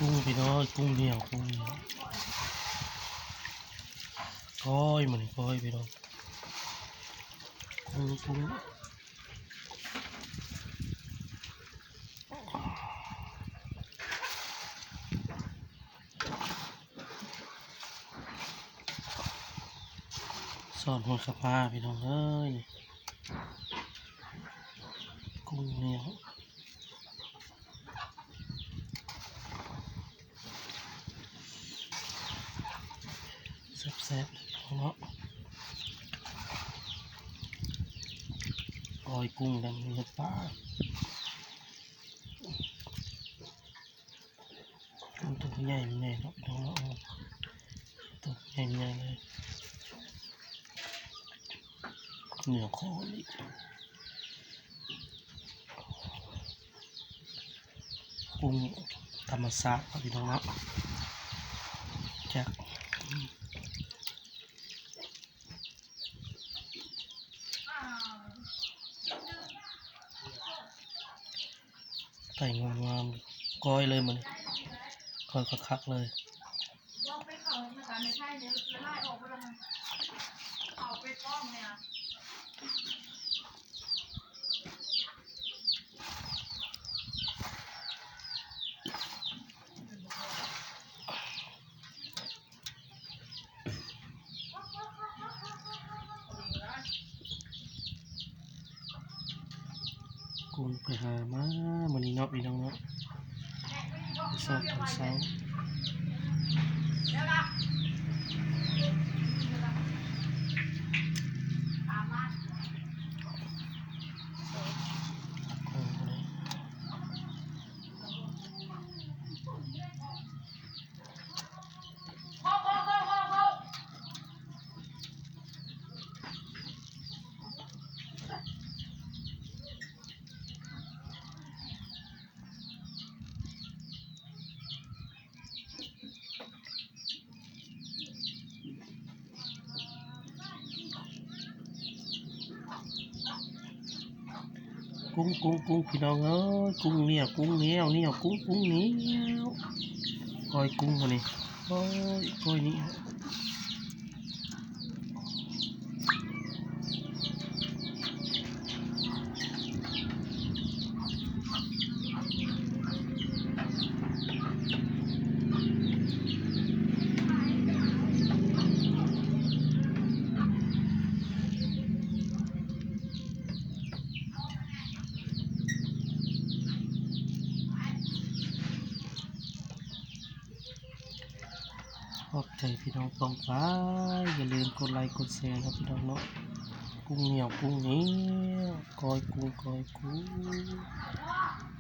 ກຸ້ງພີ່ນ້ອງ ກຸ້ງໜຽວ ກຸ້ງໜຽວ ກ້ອຍ ມື້ນີ້ກ້ອຍພີ່ນ້ອງ ກຸ້ງ ກຸ້ງ ສອນຫ້ວຍຂະພາພີ່ນ້ອງເອີຍ ກຸ້ງໜຽວ ແຊບໆເນາະ ກ້ອຍກຸ້ງແລ້ວມີປາ ໂຕໃຫຍ່ແມ່ນເນາະ ໂຕໃຫຍ່ແມ່ນເລີຍ ເນື້ອຄໍນີ້ ກຸ້ງທຳມະຊາດເນາະ ພີ່ນ້ອງເນາະ ຈາກ ໄກ່ງາມໆ ກ້ອຍເລີຍມື້ນີ້ ກ້ອຍຄັກໆເລີຍ. ກຸ້ງໄປຫາມາມື້ນີ້ເນາະ ພີ່ນ້ອງເນາະ ໄປຊອກຕອນເຊົ້າ ກຸ້ງ ກຸ້ງ ກຸ້ງ ພີ່ນ້ອງເອີຍ ກຸ້ງໜຽວ ກຸ້ງໜຽວ ໜຽວ ກຸ້ງ ກຸ້ງໜຽວ ກ້ອຍກຸ້ງມື້ນີ້ ໂອ້ຍ ກ້ອຍນີ້. ຂອບໃຈພີ່ນ້ອງປ້ອງປາຍ ຢ່າລືມກົດໄລກົດແຊເນາະ ພີ່ນ້ອງເນາະ ກຸ້ງໜຽວ ກຸ້ງໜຽວ ກ້ອຍກຸ້ງ ກ້ອຍກຸ້ງ.